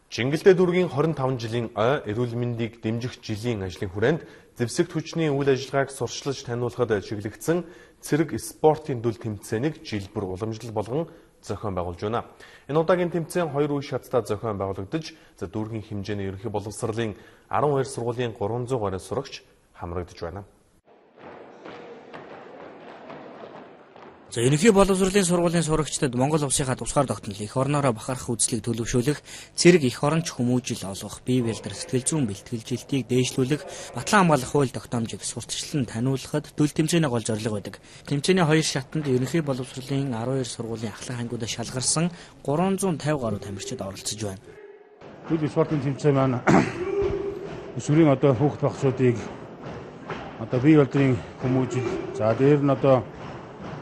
Чингэлтэй дүүргийн 25 жилийн ой эрүүл мэндийг дэмжих жилийн ажлын хүрээнд зэвсэгт хүчний үйл ажиллагааг сурталчилж таниулахад чиглэгдсэн цэрэг спортын дүл тэмцээнийг жил бүр уламжлал болгон зохион байгуулж байна. Энэ удаагийн тэмцээн хоёр үе шаттай зохион байгуулагдаж, за дүүргийн хэмжээний ерөнхий боловсролын 12 сургуулийн 300 гаруй сурагч хамрагдаж байна. За ерөнхий боловсролын сургуулийн сурагчдад Монгол улсынхаа тусгаар тогтнол эх орноороо бахарх үзлийг төлөвшүүлэх, цэрэг эх оронч хүмүүжил олгох, бие бэлдэр сэтгэл зүйн бэлтгэлжилтийг дээшлүүлэх, батлан хамгаалах хууль тогтоомжийг сурталчлан таниулахад төл тэмцээний гол зорилго байдаг. Тэмцээний хоёр шатанд ерөнхий боловсролын 12 сургуулийн ахлах ангиудаа шалгарсан 350 гаруй тамирчид оролцож байна. Төл спортын тэмцээн маань өсвөрийн одоо хүүхд багцуудыг одоо бие бэлдрийн хүмүүжил, за дээр нь одоо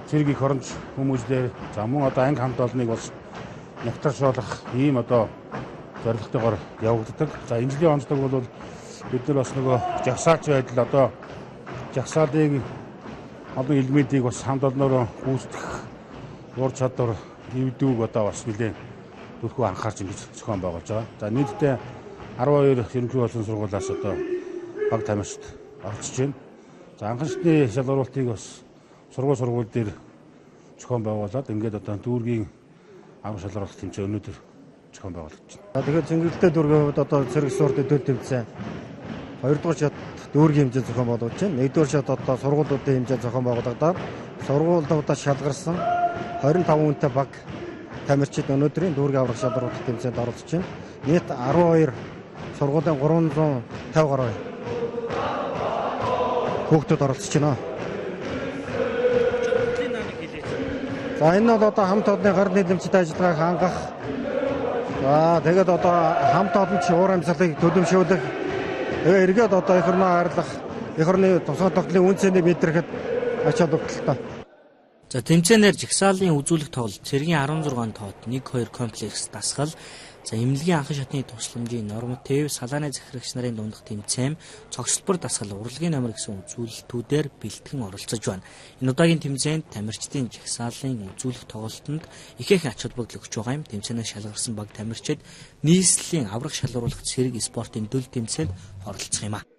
цэрэг эх оронч хүмүүжлэр, за мөн одоо анги хамт олныг бас нягтаршуулах ийм одоо зорилготойгоор явагддаг. За энэ жилийн онцлог бол бид нар бас нөгөө жагсаалч байдал одоо жагсаалын олон элементийг бас хамт олноороо гүйцэтгэх ур чадвар эвдүүг одоо бас нэлээд түлхүү анхаарч ингэж зохион байгуулж байгаа. За нийтдээ 12 ерөнхий боловсролын сургуулиас одоо баг тамирчид оролцож байна. За анхан шатны шалгаруултыг бас сургууль дээр зохион байгуулад ингээд одоо дүүргийн арга шалгаруулах тэмцээн өнөөдөр зохион байгуулагдаж байна. Тэгэхээр Чингэлтэй дүүргийн хувьд одоо цэрэг спортын төл тэмцээн хоёрдугаар шат дүүргийн хэмжээ зохион байгуулж байна. Нэгдүгээр шат одоо сургуулиудын хэмжээ зохион байгуулагдаад сургуулиудаас шалгарсан 25 хүнтэй баг тамирчид өнөөдрийн дүүргийн аврах шалгаруулах тэмцээнд оролцож байна. Нийт 12 сургуулийн 350 гаруй хүүхдүүд оролцож байна. За энэ бол одоо хамт олонны гар нийлэмжтэй ажиллагааг хангах. За тэгээд одоо хамт олонч уур амьсгалыг төлөвшүүлэх. Тэгээ эргээд одоо эх орноо хайрлах, эх орны тусгаар тогтнолын үн цэнийг мэдрэхэд ач холбогдолтой. За тэмцээнээр жагсаалын үзүүлэх тоглолт, цэргийн 16 тоот, 1-2 комплекс дасгал, за эмнэлгийн анхан шатны тусламжийн норматив, салааны захирагч нарын дундах тэмцээн, цогцлбор дасгал, урлагийн номер гэсэн үзүүлэлтүүдээр бэлтгэн оролцож байна. Энэ удаагийн тэмцээнд тамирчдын жагсаалын үзүүлэх тоглолтод ихээхэн ач холбогдол өгч байгаа юм. Тэмцээнээс шалгарсан баг тамирчид нийслэлийн аврах шалгаруулах цэрэг спортын дүл тэмцээнд оролцох юм а.